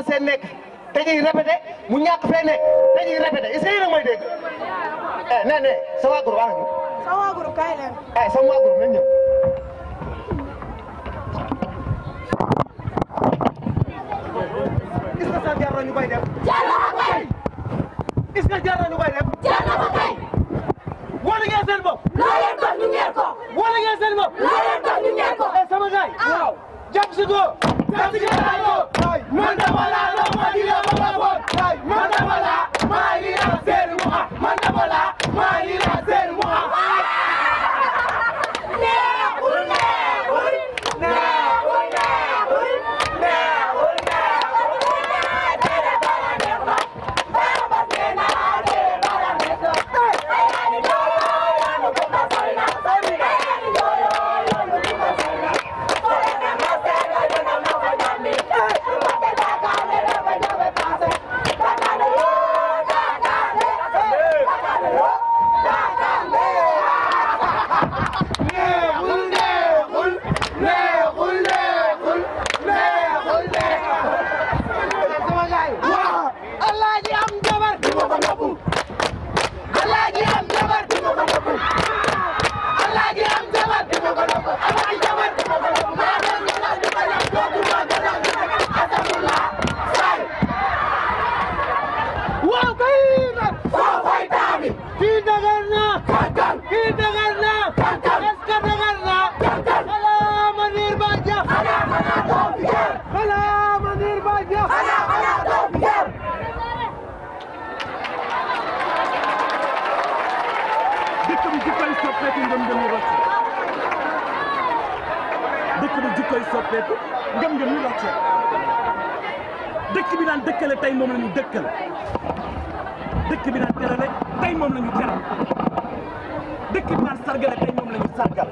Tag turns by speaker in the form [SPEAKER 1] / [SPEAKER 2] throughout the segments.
[SPEAKER 1] commencé nekk te ñuy répété mu ñàkk fee nekk te ñuy répété est-ce que yéen a may dégg nee ne sa waa groupe wax
[SPEAKER 2] sa waa groupe kaay leen
[SPEAKER 1] sama waa groupe nañ ñëw gis nga sax jar na ñu koy def
[SPEAKER 2] jar na ko kay
[SPEAKER 1] gis nga jar na ñu koy def
[SPEAKER 2] jar na ko kay
[SPEAKER 1] wala ngeen seen bopp
[SPEAKER 2] loo leen dox ñu ñeer ko
[SPEAKER 1] wala ngeen seen bopp
[SPEAKER 2] loo leen dox ñu ñeer ko
[SPEAKER 1] sama gaay waaw jàpp si ko jàpp si ko man dama la la ma di la ma bon man dama la ma di la seen mu am man dama la ma di la seen mu am
[SPEAKER 2] neexul neexul neexul neexul neexul
[SPEAKER 3] ngëm-ngëm ñu rocce dëkk bi daan dëkkale tey moom la ñu dëkkal dëkk bi daan terale tey moom la ñu teral dëkk bi daan sargale tey moom la ñu sargal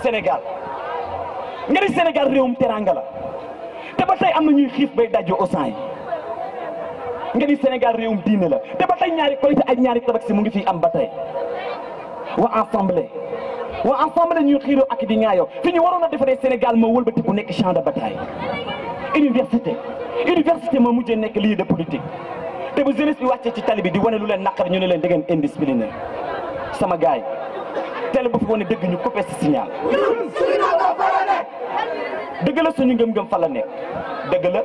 [SPEAKER 3] Sénégal nga ni Sénégal réewum teranga la te ba tey am na ñuy xiif bay dajjo osan yi nga ni Sénégal réewum diine la te ba tey ñaari Korité ak ñaari Tabaski mu ngi fi am ba tey waa ensemble ñuy xiiroo ak di ñaayoo fi ñu waroon a defaree Sénégal moo wëlbati ku nekk champ de bataille université moo mujjee nekk lieu de politique te bu jeunesse bi wàccee ci tali bi di wane lu leen naqar ñu ne leen da ngeen indiscipliné sama gars yi télé bu fi wane dëgg ñu coupé si signal dëgg la suñu ngëm-ngëm fa la nekk dëgg la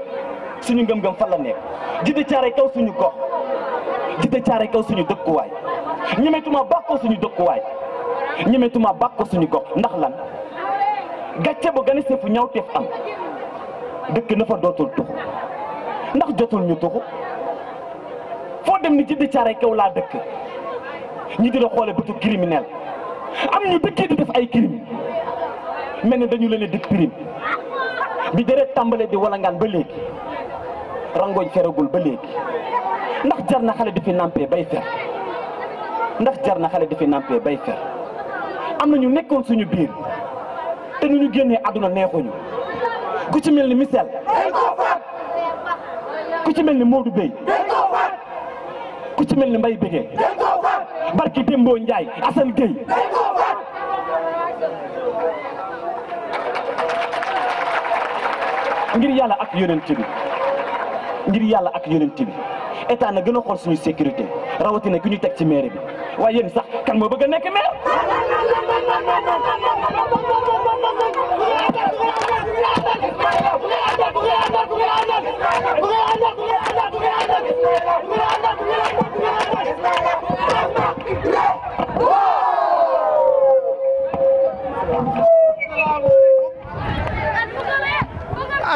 [SPEAKER 3] suñu ngëm-ngëm fa la nekk jidde caaray kaw suñu gox jidde caaray kaw suñu dëkkuwaay ñemetuma bàkkoo suñu dëkkuwaay ñemetuma bàkkoo suñu gox ndax lan gàcce ba gën a seefu ñaw teef am dëkk na fa dootul tuxu ndax jotul ñu tuxu foo dem ni jidde caaray kaw laa dëkk ñi di la xoole bëtu criminel am ñu dëkkee di def ay crime mel ne dañu leen di prime bi deret tàmbalee di walangaan ba léegi rangooñ feragul ba léegi ndax jar na xale di fi nampé bay fer ndax jar na xale di fi nampé bay fer am na ñu nekkoon suñu biir te nu ñu génnee àdduna neexuñu ku ci mel ni Michel ku ci mel ni Modou Bey ku ci mel ni Mbaye Bégé barki Dembo Ndiaye Assane Gueye ngir yàlla ak yonent bi ngir yàlla ak yonent bi état na gën a xool suñu sécurité rawatina ki ñu teg ci maire bi waaye yéen sax kan moo bëgg a nekk maire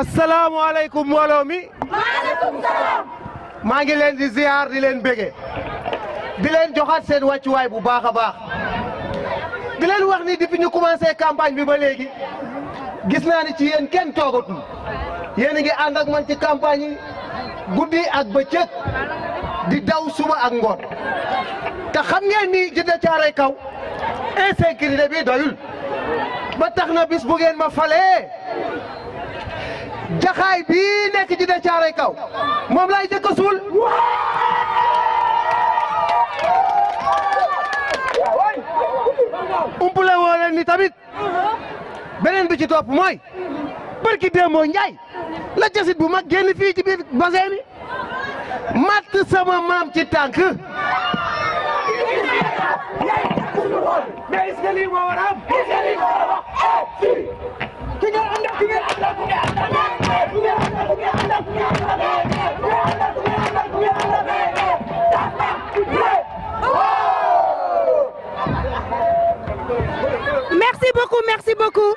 [SPEAKER 1] asalaamaaleykum mbooloo mi.
[SPEAKER 2] maaleykum salaam.
[SPEAKER 1] maa ngi leen di ziar di leen bége di leen joxaat seen wàccuwaay bu baax a baax di leen wax ni depuis ñu commencé campagne bi ba léegi gis naa ni ci yéen kenn toogatul yéen a ngi ànd ak man ci campagne yi guddi ak bëccëg di daw suba ak ngoon te xam ngeen ni Djiddah Thiaroye Kaw insécurité bi doyul ba tax na bis bu ngeen ma falee jaxaay bii nekk Djiddah Thiaroye Kaw moom laay jëkk a suul umpule woo leen ni tamit beneen bi ci topp mooy barki Demba Ndiaye la jasit bu mag génn fii ci biir bassin bi matt sama maam ci tànk. mais est-ce que lii moo war a am. est-ce que lii moo war a am. ki ngeen àndal ki ngeen àndal ki ngeen àndal ki ngeen àndal ki ngeen àndal ki ngeen àndal ki ngeen àndal.
[SPEAKER 4] merci beaucoup merci beaucoup.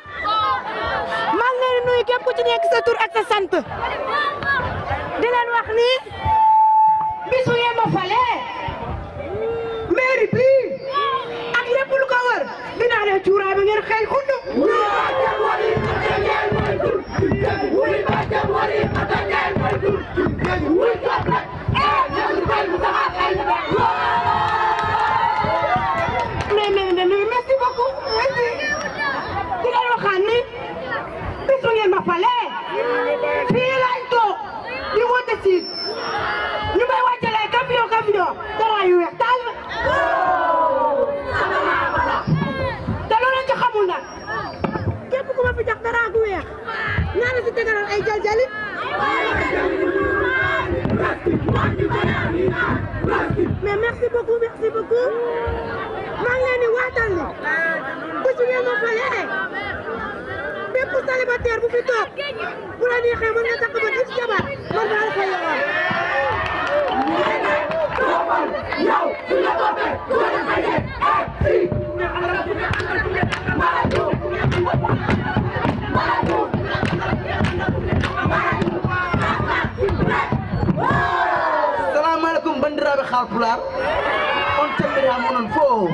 [SPEAKER 4] maa ngi leen di nuyu képp ku ci nekk sa tur ak sa sant. di leen wax ni bisu ngeen ma fale mairie bi ak lépp lu ko wër dinaa leen cuuraay ba ngeen xëy xundu. mais merci beaucoup merci. di leen waxaan ni bisu ngeen ma fale fii lañ toog di wote si ñu may wàccalee camion dara yu weex tàll. te loolu lañ ci xamul nag képp ku ma fi jox dara gu weex ñaari si tegalal ay jaljali. mais merci beaucoup maa ngi leen di waatal ni bisu ngeen ma fale bépp célibataire bu fi toog bu la neexee mën nga takk ba 10 jabar man daal koy yoral. yow su la toppee su la defee
[SPEAKER 5] salaamaaleykum bandiraɓe Haalpulaar on calminama onon fof.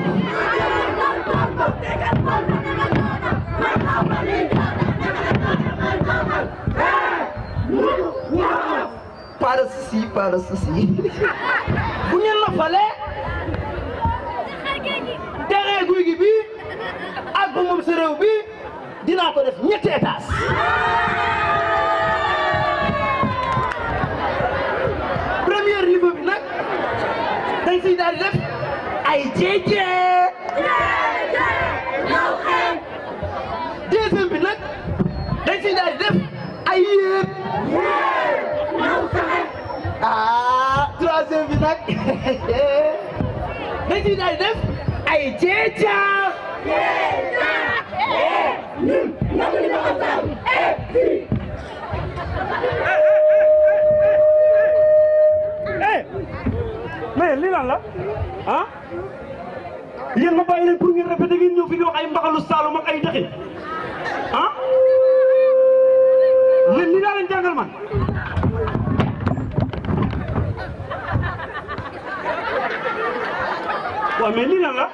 [SPEAKER 5] pas de souci bu ngeen ma fale terrain guy gi bi ak bu moom sa réew bi dinaa ko def ñetti étage. premier niveau bi nag dañ siy daal di def ay jeejee. deuxième bi nag dañ siy daal di def ay yéen. troisième bi nag dañ siy daal di def ay jeejaa.
[SPEAKER 3] mais lii lan la ah yéen ma bàyyi leen pour ngeen répété ngeen ñëw fi di wax ay mbaxalu Saalum ak ay dëxin ah yéen lii daa leen jàngal man. waaw mais lii lan la.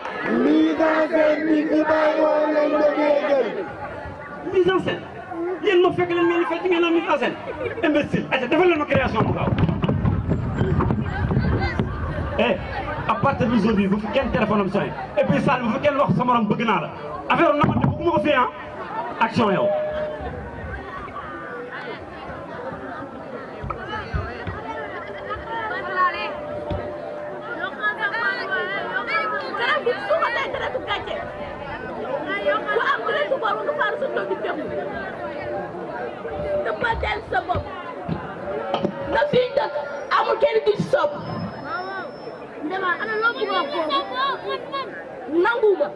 [SPEAKER 1] mise en scène bi fi bàyyi woon lañ ko déggal.
[SPEAKER 3] mise en scène yéen ma fekk leen ngeen di fekk ngeen naan mise en scène imbécile ayca defal leen ma création bu gaaw. à partir d'aujourd'hui bu fi kenn téléphone am sonné et puis Sall bu fi kenn wax sa morom bëgg naa la affaire am namante bëgguma ko fi action yow.
[SPEAKER 2] na fii dëkk amul kenn du ci sopp.
[SPEAKER 4] Ndema ana loo bëgg a foofu
[SPEAKER 2] nanguwuma.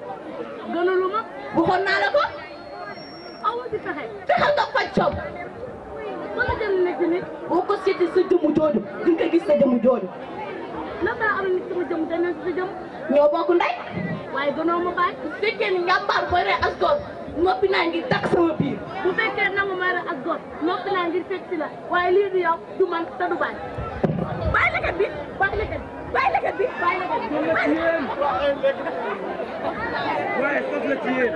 [SPEAKER 4] gënaluma
[SPEAKER 2] waxoon naa la ko.
[SPEAKER 4] awu di fexe
[SPEAKER 2] fexeel nga faj coow.
[SPEAKER 4] ba nga dem nekk nit
[SPEAKER 2] boo ko seeti sa jëmu jooju di nga gis sa jëmu jooju.
[SPEAKER 4] naka la am nit sama jëm te nekk sa jëm
[SPEAKER 2] ñoo bokk ndey.
[SPEAKER 4] waaye gënoo ma baay.
[SPEAKER 2] bu fekkee ni njàmbaar booy rey as doom noppi naa ngir takk sama biir.
[SPEAKER 4] bu fekkee nangu may rek ak góor noppi naa ngir fekk si la waaye lii du yow du man te du baay.
[SPEAKER 2] bàyyi leket bi bàyyi leket bi bàyyi leket bi bàyyi leket bi.
[SPEAKER 3] waaye sos la ci yéen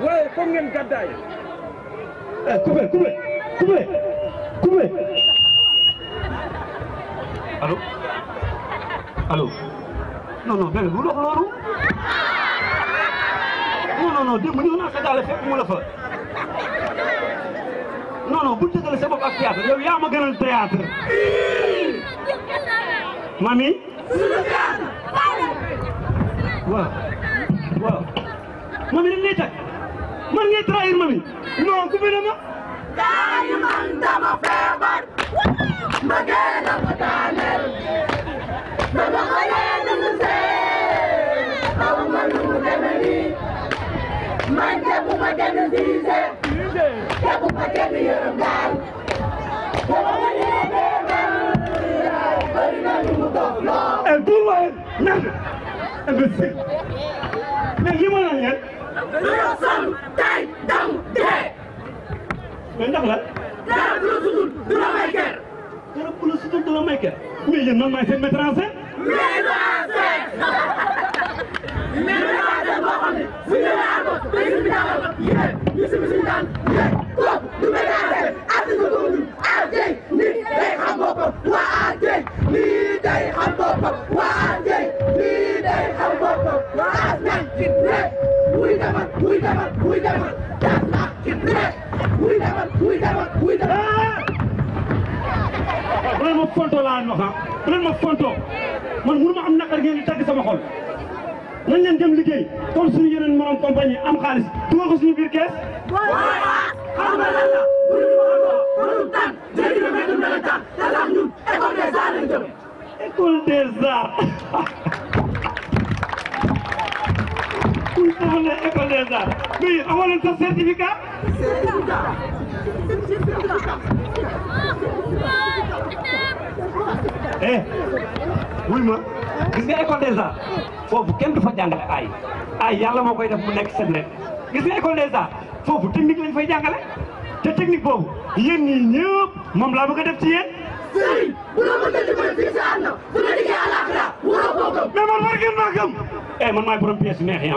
[SPEAKER 3] waaye foog ngeen gàddaay. coupé. allo non benn bu dox loolu non démb ñëw naa sa gaale fekk mu la fa non bu tëgale sa bopp ak théâtre yow yaa ma gënal théâtre mami waaw mami dañ lay teg man ngay trahir ma mi non ku fi na ma
[SPEAKER 2] Daaray man dama feebar ma gën a ma daaneel dama xalee dama see xaw ma nu mu demee nii man tebu ma kenn siise tebu ma kenn yërëm daal dama xalee feebar bari na lu mu dox lool.
[SPEAKER 3] et tout waaye nag imbécile mais li ma la ngeen
[SPEAKER 2] dama sonn tey dam dee
[SPEAKER 3] mais ndax la
[SPEAKER 2] dara du la sutul du la may kër
[SPEAKER 3] dara bu la sutul du la may kër mais yéen man maay seen metteur en scène
[SPEAKER 2] mais boo xam ne bu ñëwee àgg day si bi daal yéen ñu si bi daan yéen kooku du metteur en scène artiste ko ñu AJAY nit day xam boppam waa AJAY lii day xam boppam waa AJAY lii day xam boppam waa AJAY ci rek wuy demal das na ci rek wuy demal
[SPEAKER 3] bu leen ma fonto laa wax ah bu leen ma fonto man mënuma am naqar ngeen di tagg sama xol nañ leen dem liggéey comme suñu yeneen morom compagnie am xaalis dugal ko suñu biir kees.
[SPEAKER 2] xam nga lan la bu ñu waxoon tan léegi damay dem dana tan te ndax ñun école des arts lañ jëm.
[SPEAKER 3] école des arts kuy taxaw ne école des arts mais yéen amoo leen sa certificat. wuy ma gis nga école des arts foofu kenn du fa jàngale ay yàlla moo koy def mu nekk seen gis nga école des arts foofu technique lañ fay jàngale te technique boobu yéen ñii ñëpp moom laa bëgg a def ci yéen.
[SPEAKER 2] Série bu la mën a dimbali fii si àdduna bu la liggéey àllaaxira waroo koo gëm.
[SPEAKER 3] mais man war ngeen maa gëm. man maay borom pièce yu neex yi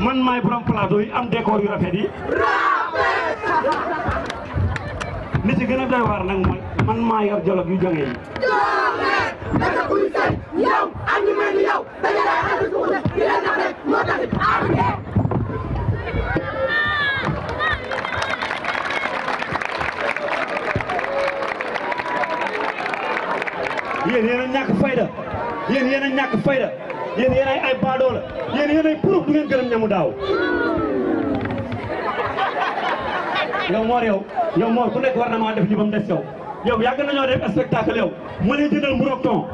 [SPEAKER 3] man maay borom plateau yi am décor yu rafet yi. li ci gën a doy waar nag mooy man maa yor jolog yu jógee yi.
[SPEAKER 2] dafa kuy sëy yow ak ñu mel ni yow dañu lay ànd suuf di leen nax rek moo taxit
[SPEAKER 3] yéen yéen a ñàkk fayda yéen yéen a ñàkk fayda yéen yéen ay baadoo la yéen ay pour du ngeen gërëm ñamu daaw. yow Mor ku nekk war na maa def li ba mu des yow yàgg nañoo def spectacle yow ma lay jëndal mburoog ton.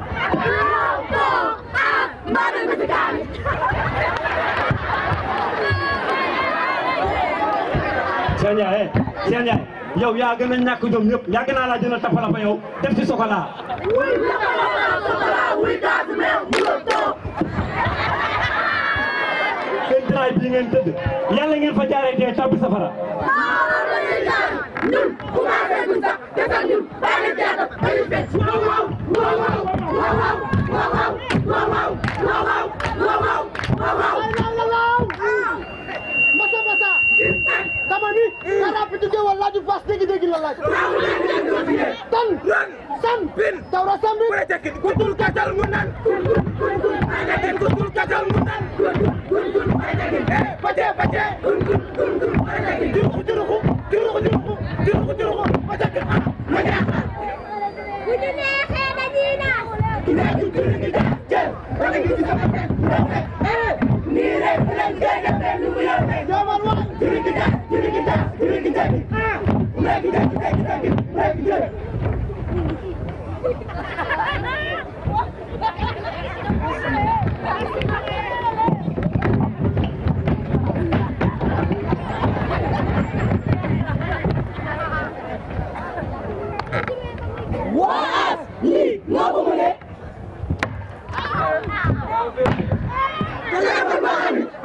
[SPEAKER 3] Cheikh Ndiaye yow yaa gën a ñàkk jom ñëpp yàgg naa laa jëndal tapala fa yow def ci chocolat. seen draay bii ngeen tëdd yàlla ngeen fa jaaree tey tabbi safara.
[SPEAKER 2] ñun commencé guñ sax te sax ñun bàyyi na théâtre dañuy fecc waaw waaw waaw waaw waaw waaw waaw waaw waaw waaw waaw
[SPEAKER 1] masa dama ni Canapé jóge wala laaju pass dégg la laaj tan san tawra sambi kutul kacal mu nan kutul kacal mu nan pace juruxu ma jaaxal
[SPEAKER 2] bu ñu neexee dañuy naaw nii rek lañ koy defee lu mu yor rek joomal wax waas lii noo ko mënee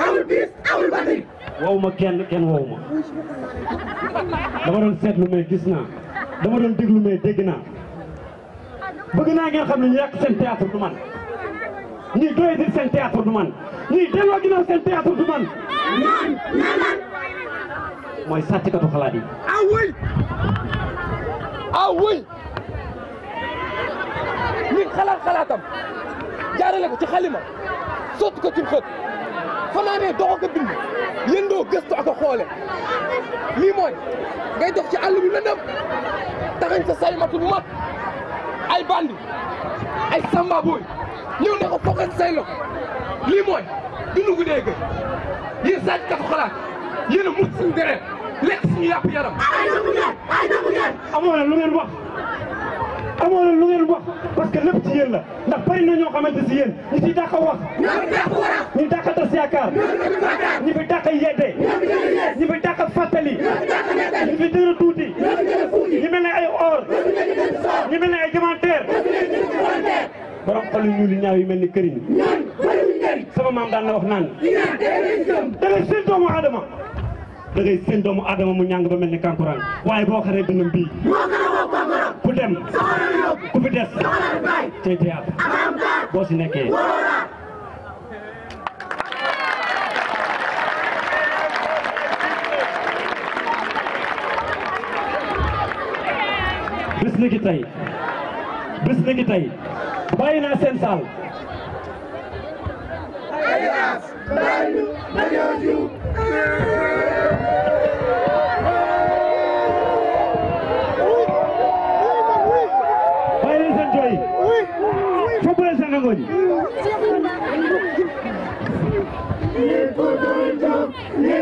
[SPEAKER 2] amul bis amul batterie.
[SPEAKER 3] wow ma kenn wow ma dama doon seetlu mais gis naa dama doon déglu mais dégg naa bëgg naa ngeen xam ne ñu yàq seen théâtre du man ñii doyati seen théâtre du man ñii delloo ginnaaw seen théâtre du man mooy sàcckatu xalaat yi.
[SPEAKER 1] ah oui nit xalaatam jaarale ko ci xalima sotti ko ci xët fanaanee doxo ko bind yëndoo gëstu ak a xoole lii mooy ngay dox ci àll bi lëndëm taxañ sa saymatu bu mat
[SPEAKER 6] ay bandi ay samba boy ñëw ne ko fokkal say loxo lii mooy dundu gu dee gën yéen sàcckat xalaat yéen a mut suñu deret lekk suñu yàpp yaram.
[SPEAKER 2] ay nangu ngeen
[SPEAKER 7] amoo leen lu ngeen wax amoo leen lu ngeen wax parce que lépp ci yéen la ndax bari na ñoo xamante si yéen ñi fi dàq wax ñi dàq tas yaakaar ñi fi dàq yedde ñi fi dàq fàttali ñi fi dëra tuuti ñi mel ne ay or ñi mel ne ay commentaire borom xol yu ñuul yu ñaaw yi mel ni këriñ sama maam daan na wax naan da ngay seen doomu aadama da ngay seen doomu aadama mu ñàng ba mel ni kankuraan waaye boo xaree dënnam bii ku dem ku fi des tey théâtre boo si nekkee bés ni ki tey bàyyi naa seen saal bàyyi leen seen jooy foofu leen seen nangoñ
[SPEAKER 2] li ko doon jóg li